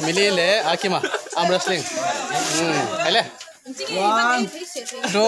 Millie le Akima arm wrestling. Hele. 1 2 3.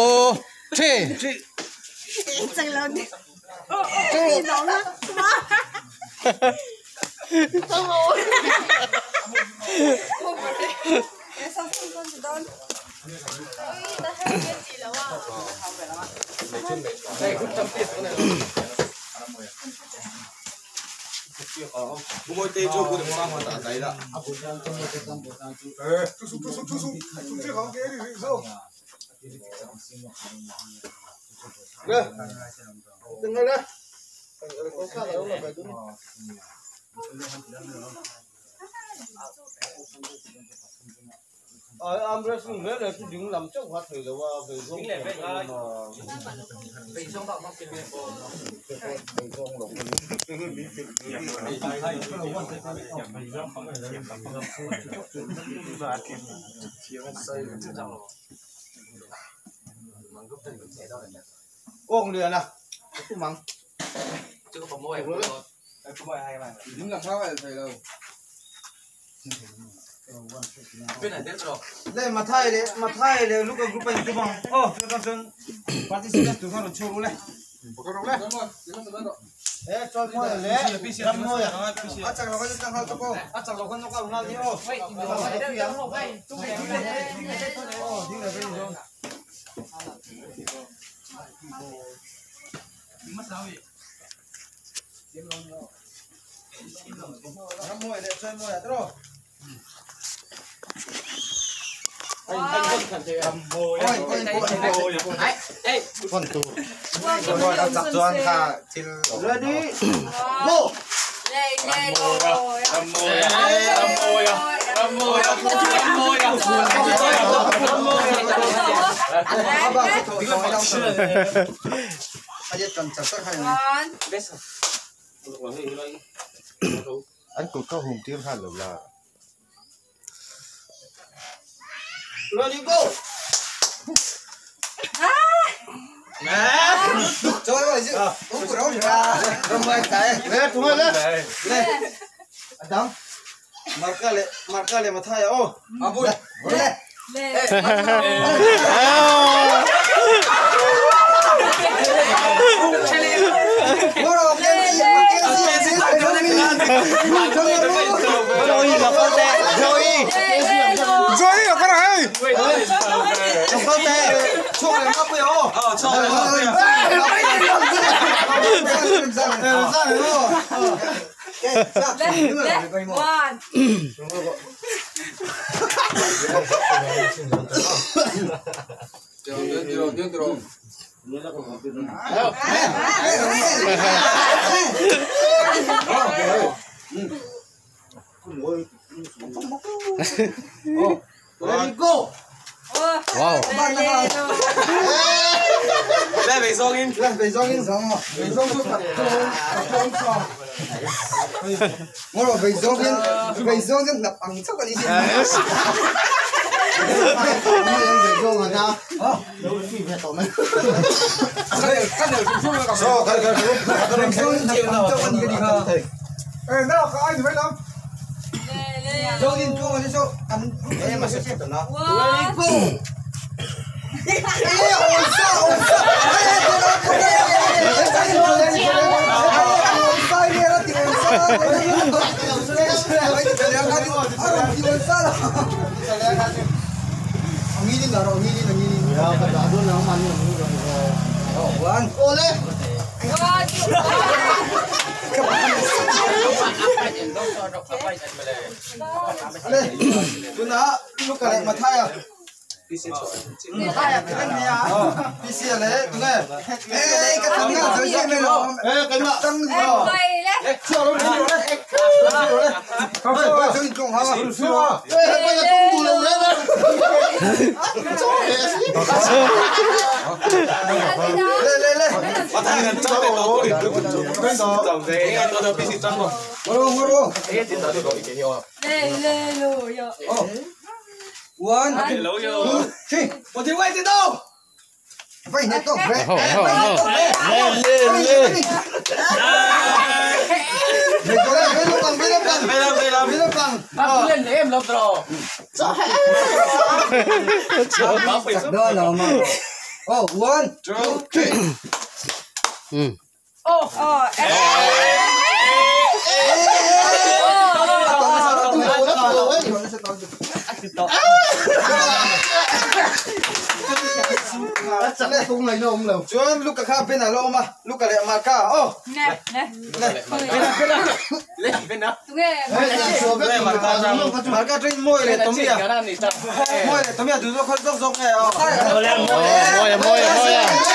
Arm wrestling về là cái đứng làm chắc hoạt thì là về xuống về xuống bảo mong tiền về xuống lộn con liền à cái măng chưa có mồi đứng làm sao vậy thầy đâu bên này biết rồi. Đây mà thay đấy lúc group anh tụi bằng. Ô, cho con participant tụi con chơi luôn đấy. Ê, cho mồi lẹ, làm mồi à. À chẳng là con chẳng là con. À chẳng là con nó có nào đi ô. Làm mồi đấy, chơi mồi à, rồi. Ready, go. Anh cũng có hùng tiếng hát là Ready, go. Trời ơi, chứ. Uống của đâu ra. Rồi cái. Lên, chúng lên. Lên. Đóng. Marca le mà thay ô. À bùi. Lên. Lên. Rồi, One. Ready go. Wow. 来北双音，来北双音上啊，北双都我话北双音，北双音立硬出啊！你先。我北双啊，啊，有区别到咩？北双音立硬出啊！你个哎，那个爱你们了。有点多，我就说，哎，没事，等啦。 Ready go。哎呀，我操，我操！哎呀， One, two, three. 我听外地到。 喂，你到，喂，好好好，来来来。别过来，别动，别动，别动，别动，别动。啊，不练你唔落到。得了嘛。哦，one, two, three。嗯。哦哦，哎。 Chuan lúc cả bên nào lo mà lúc cả lại mà cả ô nè nè nè bên nào mà cả trên môi này tôm bia môi này tôm bia tụi nó khơi dốc dốc này ô môi môi môi 1, 2, 3.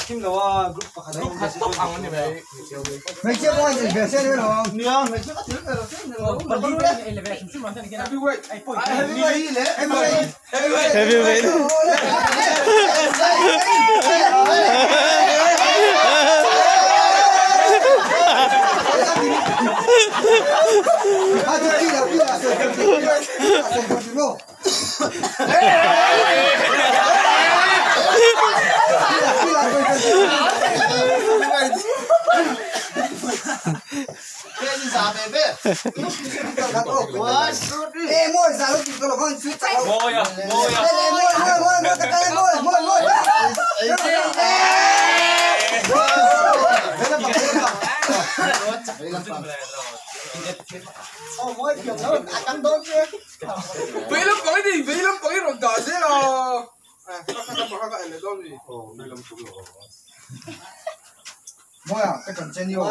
Kim lo group pakhat Group khat top ang ni mai. Mấy chiếc ngoài thì về xe nữa rồi. Nia mấy chiếc thứ này rồi. Heavyweight. Heavyweight le. Heavyweight. Heavyweight. À, tôi đi là đi là rồi rồi. Moya, cái cần trên nhiều.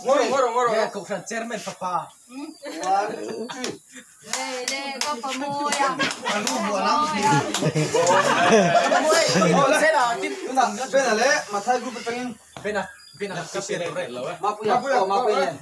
Ngoro. Cục sản chairman papa. Lê có pa moya. Sẽ là tin Bên là lẽ mà thay group bên bên nào bên nào cấp tiền rồi. Mapuya, Mapuya.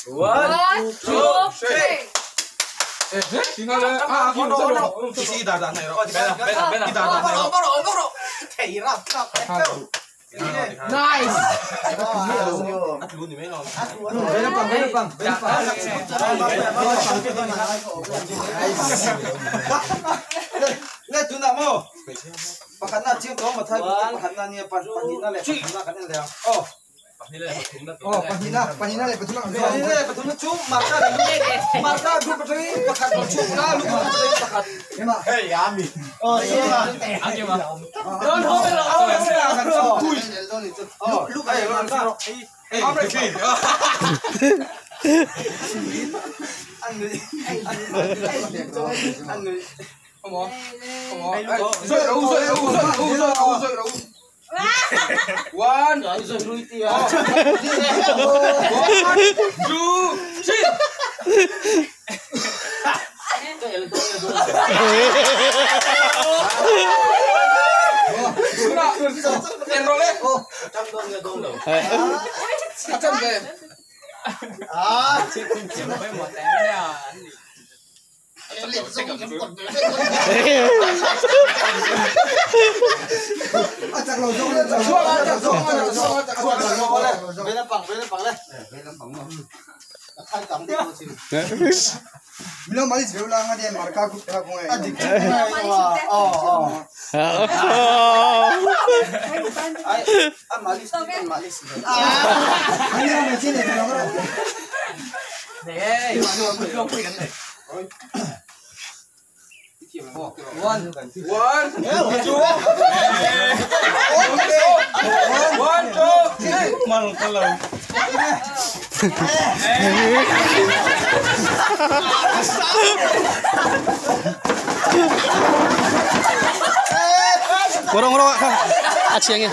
One, two, three. Nice. One, two, three. One, two, one, two, three. Ngorong ngorong ah chiang ya.